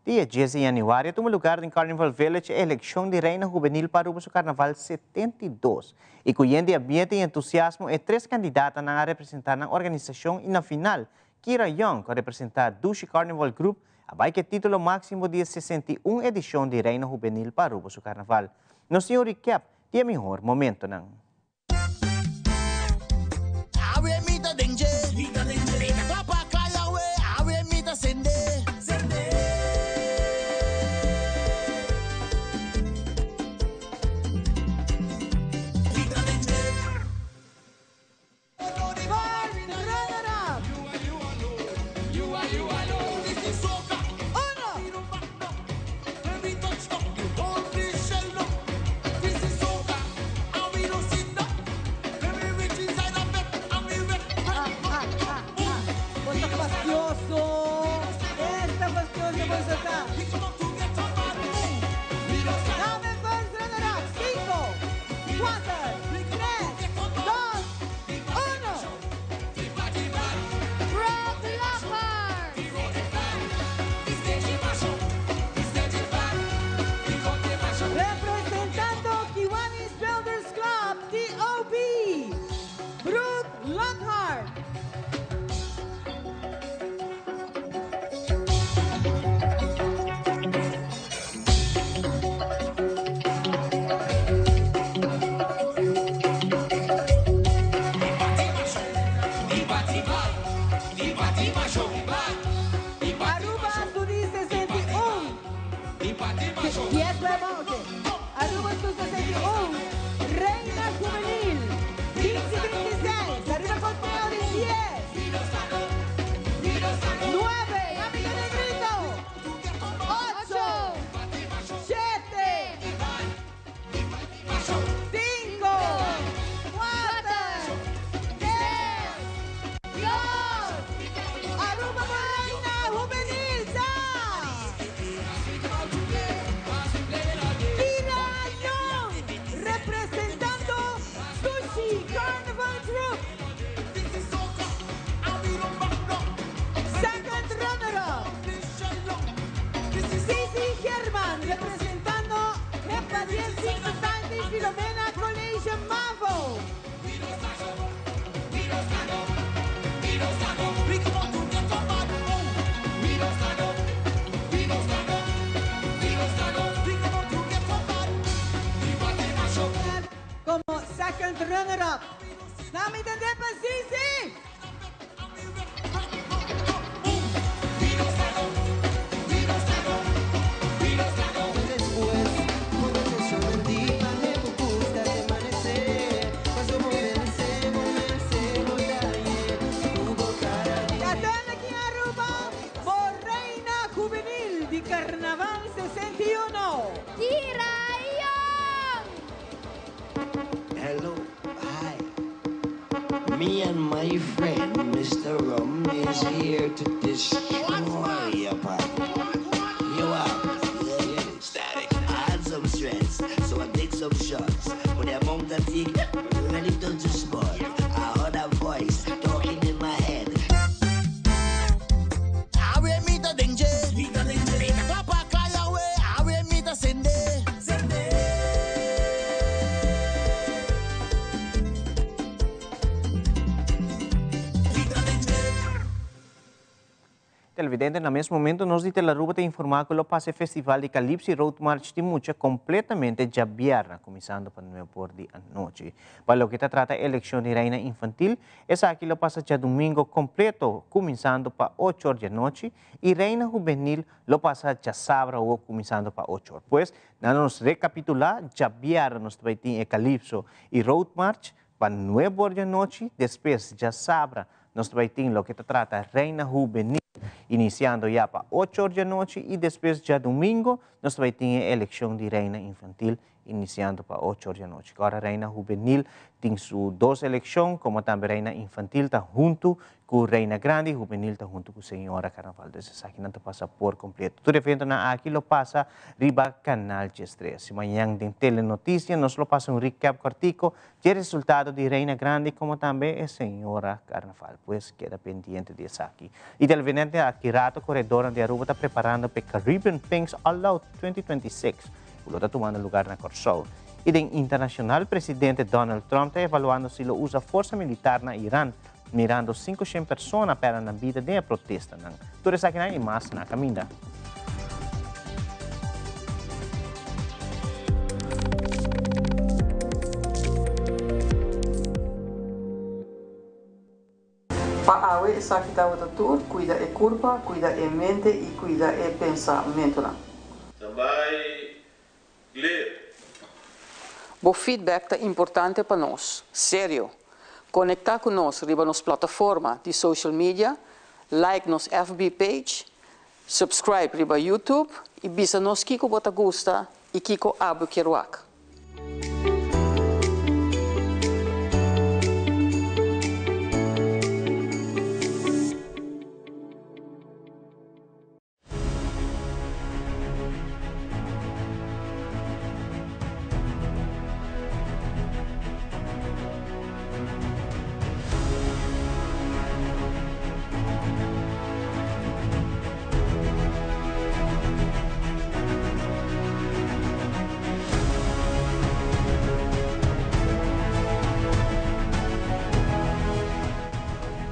S2: Dia dies di januari a tuma lugar den Carnival Village e eleccion di Reina Juvenil pa Aruba su Carnaval 72 y cu yen di ambiente y entusiasmo e tres candidatanan a representa nan organisacion y na final Kira Young cu a representa Dushi Carnival Group a bay cu e titulo maximo di e 61 edicion di Reina Juvenil pa Aruba su Carnaval. Nos tin un recap di e mihor momentonan.
S13: Awe mi ta den dje. Mi ta den dje. Mi ta kla pa kai awe. Awe mi ta sende. Sende. Mi ta den dje.
S15: Bo ta fastioso. Esta fastioso boso ta. Dame first runner up. Cinco, cuater, tres, dos, uno.
S16: Brock Lockhart.
S15: Representando Kiwanis Builders Club, TOB, Brooke Lockhart. Aruba su di 61. Dies nuevo, ok. Aruba su 61. Reina Juvenil. 15 36. Ariba conteo di 10. 9. Amiga de grito. 8. 7. 5. 4. 3. 2. Aruba bo Reina Juvenil ta. Representando het Padien Society Filomena College Mavo. Como second runner-up. Nami tende pa Zizi! Catana aki Aruba, bo Reina Juvenil di Carnaval 61.
S16: Kira Young!
S17: Hello, hi. Me and my friend, Mr. Rum, is here to destroy your party. You are yeah, static. I had some stress, so I take some shots. But the amount I take really touch the spot. I heard a voice talking in my head.
S13: Awe mi ta den dje. Mi ta den dje. Mi ta klapa kaya we. Awe mi ta sende. Sende. Mi ta den dje.
S2: Televidente, na mes momento nos di Telaruba ta informa cu lo pasa e festival di Calypso Road March di mucha completamente djabièrnè, cuminsando pa nuebe or di anochi. Pa loke ta trata eleccion di Reina Infantil, esaki lo pasa djadumingo completo, cuminsando pa ocho or di anochi, y Reina Juvenil lo pasa djasabra awo cuminsando pa ocho or. Pues, na nos recapitula, djabièrnè nos ta bay tin e Calypso y Road March pa nuebe or di anochi, despues djasabra nos ta bay tin loke ta trata Reina Juvenil, iniciando ya pa ocho or di anochi y despues djadumingo nos ta bay tin e eleccion di Reina Infantil iniciando pa ocho or di anochi. Ora Reina Juvenil tin su dos eleccion, como tambe Reina Infantil ta hunto cu Reina Grandi, Juvenil ta hunto cu Señora Carnaval. Dus esakinan ta pasa por completo. Tur eventonan aki lo pasa riba Canal 13. Mañan den Telenoticia nos lo pasa un recap cortico dje resultado di Reina Grandi como tambe e Señora Carnaval. Pues keda pendiente di esaki. Y televidente aki rato coredornan di Aruba ta preparando p'e Caribbean Things All Out 2026 cu lo ta tumando lugar na Corsou. Y den internacional presidente Donald Trump ta evaluando si lo usa forsa militar na Iran mirando 500 persona perde nan bida den e protestanan. Tur esakinan y mas na caminda.
S18: Pa awe esaki tabata tur, cuida e curpa, cuida e mente y cuida e pensamentonan.
S19: Tambay clear.
S18: Bo feedback ta importante pa nos. Serio! Conecta cu nos riba nos plataforma di social media, like nos FB page, subscribe riba YouTube y bisa nos kico bo ta gusta y kico abo kier wak.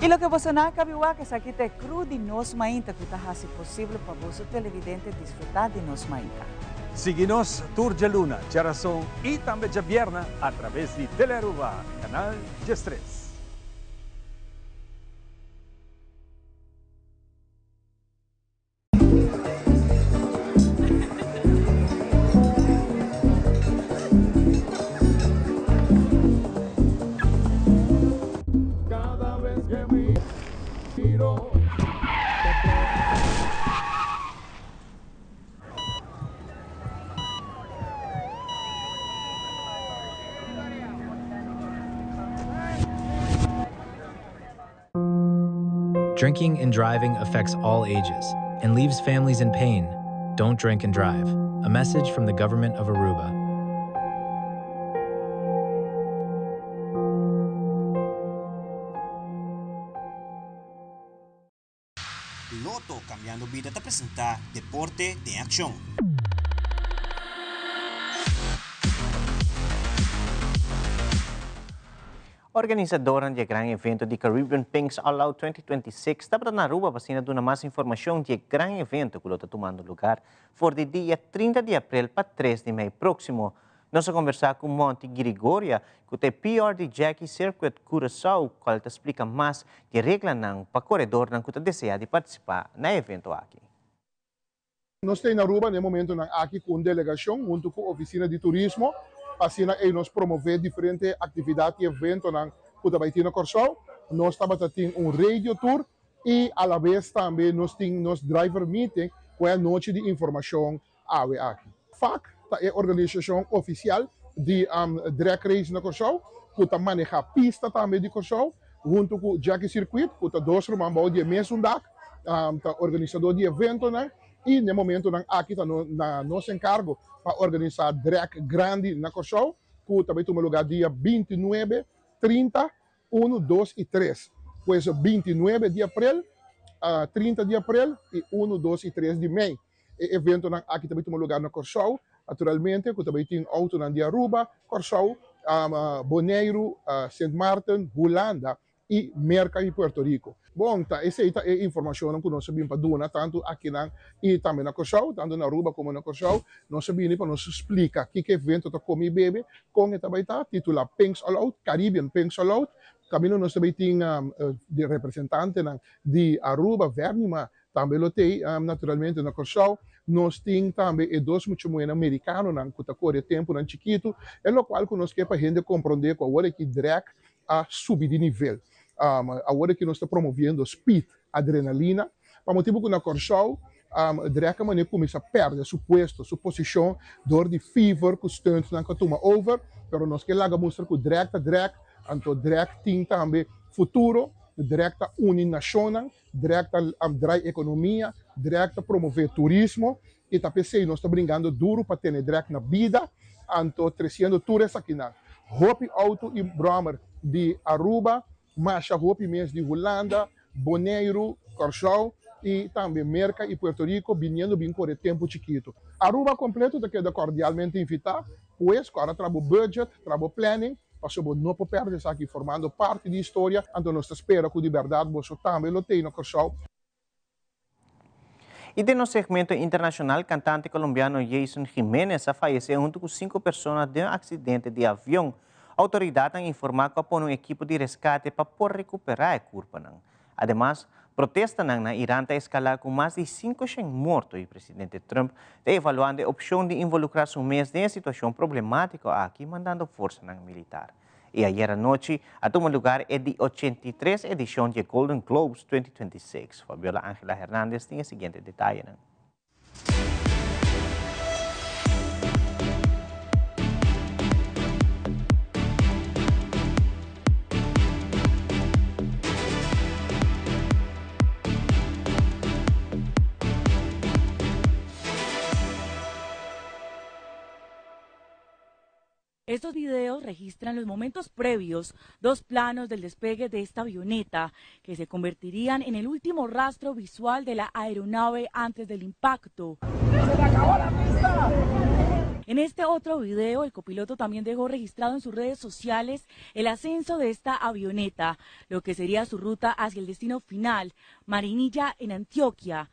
S20: Y loke boso nan a cabi wak esaki ta e crew di Nos Mainta cu ta haci posible pa boso televidente disfruta di Nos Mainta.
S21: Sigui nos tur djaluna, djarason y tambe djabierna a traves di Telearuba, Canal 13.
S22: Drinking and driving affects all ages and leaves families in pain. Don't drink and drive. A message from the government of Aruba.
S2: Lotto Cambiando Bida ta presenta Deporte den Accion. Organisadornan di e gran evento di Caribbean Pinks All Out 2026 tabata na Aruba pa asina duna mas informacion di e gran evento cu lo ta tumando lugar for di dia 30 di april pa 3 di mei proximo. Nos a conversa cu Monty Girigoria cu ta e PR di Jackie Circuit Curaçao cual ta splica mas di e reglanan pa coredornan cu ta desea di participa na e evento aki.
S1: Nos ta na Aruba na e momentonan aki ku un delegashon huntu ku Ofisina di Turismo pa asina ei nos promové diferente aktividat i eventonan ku ta bai tin na Kòrsou. Nos tabata tin un radio tour i alabes tambe nos tin nos driver meeting ku e anochi di informashon awe aki. FAC ta e organisashon ofisial di drag race na Kòrsou ku ta manehá pista tambe di Kòrsou huntu ku Jackie Circuit ku ta dos ruman bou di e mesun dak. Ta organisadó di eventonan i n'e momentonan aki ta na nos enkargo pa organisá drag grandi na Kòrsou ku ta bai tuma lugá dia 29, 30, 1, 2 i 3. Pues 29 di aprel, 30 di aprel i 1, 2 i 3 di mei. E eventonan aki ta bai tuma lugá na Kòrsou, naturalmente ku ta bai tin outonan di Aruba, Kòrsou, Boneiru, Sint Maarten, Hulanda i Merka i Puerto Rico. Bon, ta esei ta e informashonnan ku nos a bin pa duna tantu akinan i tambe na Kòrsou, tantu na Aruba komo na Kòrsou. Nos a bini pa nos splika kiko evento ta komi i bebe, kon e ta bai ta, titulá Pinks All Out, Caribbean Pinks All Out. Kaminda nos ta bai tin di representantenan di Aruba, Vernima tambe lo t'ei, naturalmente na Kòrsou. Nos tin tambe e dos mucha muhénan merikanonan ku ta kore tempunan chikitu, e lokual ku nos ke pa hende komprondé ku awor aki drag a subi di nivel. Awor aki nos ta promoviendo speed, adrenalina, pa motibu ku na Kòrsou drag a manera kuminsá pèrdè su puesto, su posishon dor di fever ku stuntnan ku a tuma over, pero nos ke laga mustra ku drag ta drag, anto drag tin tambe futuro, drag ta uni nashonnan, drag ta drai ekonomia, drag ta promové turismo i ta p'esei nos ta bringando duru pa tene drag na bida, anto tresiendo tur esakinan. Hopi outo i bròmer di Aruba, masha hopi mes di Hulanda, Boneiru, Kòrsou i tambe Merka i Puerto Rico biniendo bin kore tempu chikitu. Aruba kompleto ta keda kòrdialmente invitá, pues kòrda tra bo budget, tra bo planning, pasobra bo no por pèrdè esaki formando parti di historia, anto nos ta spera ku di bèrdat boso tambe lo tei na Kòrsou.
S2: Y den nos segmento internacional, cantante colombiano Yeison Jimenez a fayece hunto cu cinco persona den un accidente di avion. Autoridadnan informa cu a pone un ekipo di rescate pa por recupera e curpanan. Ademas, protestanan na Iran ta escala cu mas di 500 morto y presidente Trump ta evaluando e opcion di involucra su mes den e situacion problematico aki mandando forsanan militar. Y ayer anochi a tuma lugar e di 83 edicion di e Golden Globes 2026. Fabiola Angela Hernandez tin e siguiente detayenan.
S3: Estos videos registran los momentos previos, dos planos del despegue de esta avioneta, que se convertirían en el último rastro visual de la aeronave antes del impacto.
S23: ¡Se le acabó la pista!
S3: En este otro video, el copiloto también dejó registrado en sus redes sociales el ascenso de esta avioneta, lo que sería su ruta hacia el destino final, Marinilla en Antioquia.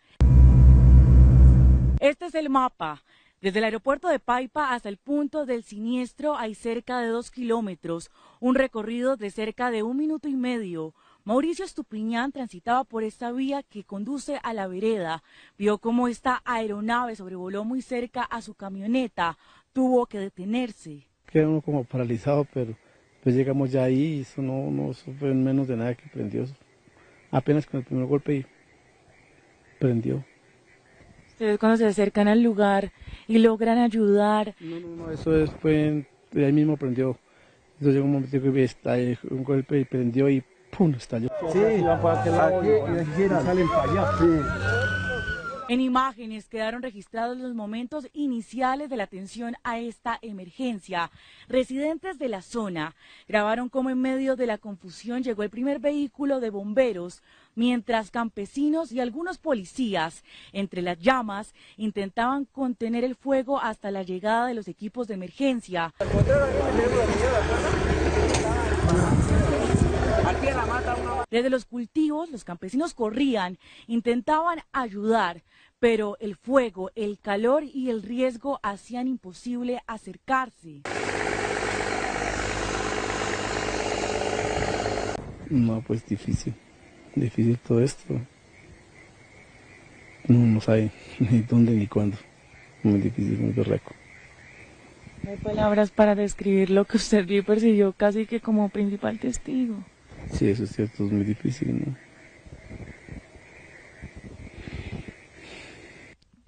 S3: Este es el mapa. Desde el aeropuerto de Paipa hasta el punto del siniestro hay cerca de 2 kilómetros, un recorrido de cerca de 1 minuto y medio. Mauricio Estupiñán transitaba por esta vía que conduce a la vereda. Vio cómo esta aeronave sobrevoló muy cerca a su camioneta. Tuvo que detenerse.
S24: Queda uno como paralizado, pero pues llegamos ya ahí y eso no, no, eso fue en menos de nada que prendió. Apenas con el primer golpe y prendió.
S3: Ustedes cuando se acercan al lugar y logran ayudar.
S24: No, no, no, eso es, fue en, ahí mismo prendió. Entonces llegó un momento que está ahí, un golpe y prendió y ¡pum! Estalló.
S23: Sí, van para aquel lado aquí, y aquí giran. Salen para allá. Sí.
S3: En imágenes quedaron registrados los momentos iniciales de la atención a esta emergencia. Residentes de la zona grabaron cómo en medio de la confusión llegó el primer vehículo de bomberos, mientras campesinos y algunos policías, entre las llamas, intentaban contener el fuego hasta la llegada de los equipos de emergencia. Desde los cultivos, los campesinos corrían, intentaban ayudar, pero el fuego, el calor y el riesgo hacían imposible acercarse.
S24: No, pues difícil, difícil todo esto. No, no sabe ni dónde ni cuándo. Muy difícil, muy berraco.
S3: No hay palabras para describir lo que usted vio y percibió casi que como principal testigo.
S24: Sí, eso es cierto, es muy difícil, ¿no?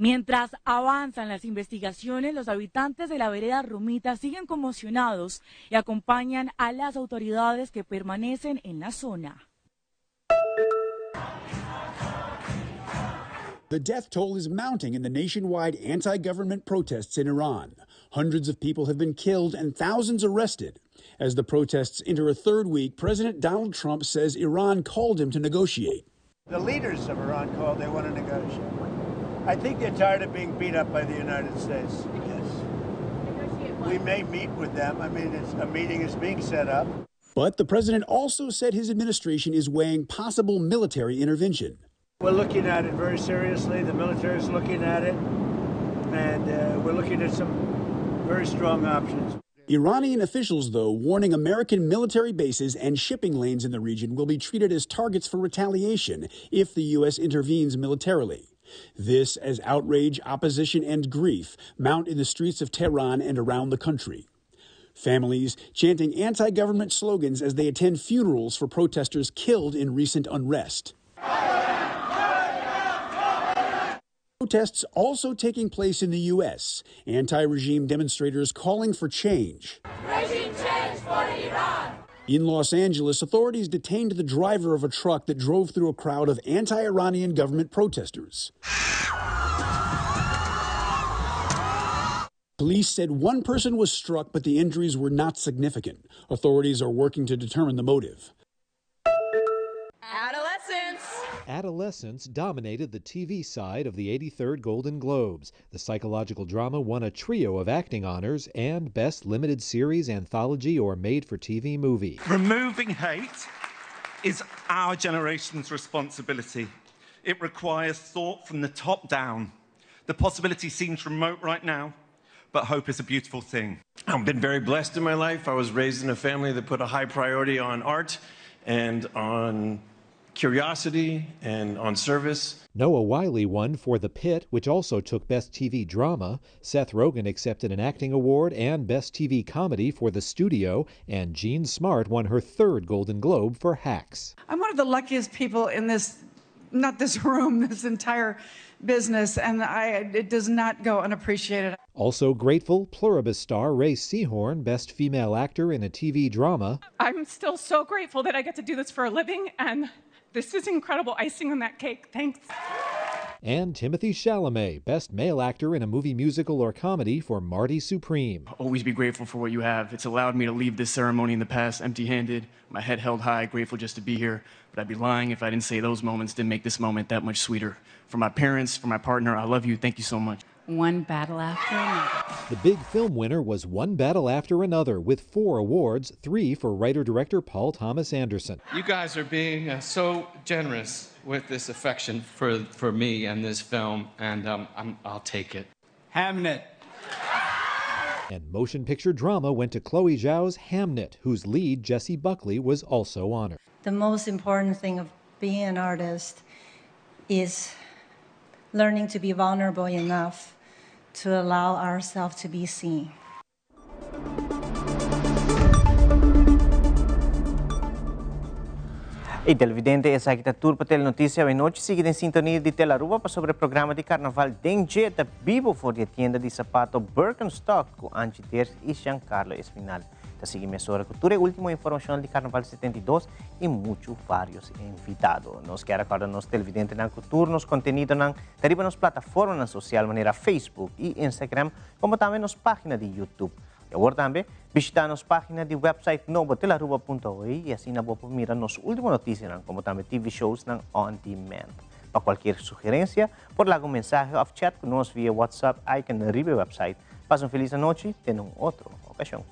S3: Mientras avanzan las investigaciones, los habitantes de la vereda Romita siguen conmocionados y acompañan a las autoridades que permanecen en la zona.
S4: The death toll is mounting in the nationwide anti government protests in Iran. Hundreds of people have been killed and thousands arrested. As the protests enter a third week, President Donald Trump says Iran called him to negotiate.
S5: The leaders of Iran called, they want to negotiate. I think they're tired of being beat up by the United States. Yes. We may meet with them. I mean, a meeting is being set up.
S4: But the president also said his administration is weighing possible military intervention.
S5: We're looking at it very seriously. The military is looking at it, and uh, we're looking at some very strong options.
S4: Iranian officials, though, warning American military bases and shipping lanes in the region will be treated as targets for retaliation if the U.S. intervenes militarily. This as outrage, opposition, and grief mount in the streets of Tehran and around the country. Families chanting anti government slogans as they attend funerals for protesters killed in recent unrest. Protests also taking place in the U.S., anti regime demonstrators calling for change.
S16: Regime change for Iran!
S4: In Los Angeles, authorities detained the driver of a truck that drove through a crowd of anti Iranian government protesters. Police said one person was struck, but the injuries were not significant. Authorities are working to determine the motive.
S11: Adolescence.
S6: Adolescence dominated the TV side of the 83rd Golden Globes. The psychological drama won a trio of acting honors and Best Limited Series, Anthology, or Made for TV Movie.
S8: Removing hate is our generation's responsibility. It requires thought from the top down. The possibility seems remote right now, but hope is a beautiful thing.
S19: I've been very blessed in my life. I was raised in a family that put a high priority on art and on curiosity and on service.
S6: Noah Wyle won for The Pitt, which also took Best TV Drama. Seth Rogen accepted an acting award and Best TV Comedy for The Studio, and Jean Smart won her third Golden Globe for Hacks.
S25: I'm one of the luckiest people in this, not this room, this entire business, and I, it does not go unappreciated.
S6: Also grateful, Pluribus star Rhea Seehorn, Best Female Actor in a TV Drama.
S26: I'm still so grateful that I get to do this for a living, and this is incredible icing on that cake. Thanks.
S6: And Timothée Chalamet, Best Male Actor in a Movie Musical or Comedy for Marty Supreme.
S27: Always be grateful for what you have. It's allowed me to leave this ceremony in the past empty handed, my head held high, grateful just to be here. But I'd be lying if I didn't say those moments didn't make this moment that much sweeter. For my parents, for my partner, I love you. Thank you so much.
S28: One battle after another.
S6: The big film winner was One Battle After Another, with four awards, three for writer director Paul Thomas Anderson.
S29: You guys are being uh, so generous with this affection for, for me and this film, and um, i will take it.
S30: Hamnet.
S6: And motion picture drama went to Chloe Zhao's Hamnet, whose lead, Jessie Buckley, was also honored.
S31: The most important thing of being an artist is learning to be vulnerable enough to allow ourselves to be seen.
S2: E televidente, esaki ta tur pa Telenoticia awe nochi. Sigui den sintonia di Telaruba pasobra e programa di Carnaval den dje ta bibo for di e tienda di sapato Birkenstock cu Angie Ders y Giancarlo Espinal. Ta sigui mesora cu tur e ultimo informacion di Carnaval 72 y mucho varios invitado. Nos kier acorda nos televidentenan cu tur nos contenidonan ta riba nos plataformanan social manera Facebook y Instagram como tambe nos pagina di YouTube. Y awor tambe bishita nos pagina di website nobo telaruba.oe y asina bo por mira nos ultimo noticianan como tambe TV showsnan on demand. Pa cualkier sugerencia por laga un mensahe of chat cu nos via WhatsApp icon riba e website. Pasa un feliz anochi te na un otro ocasion.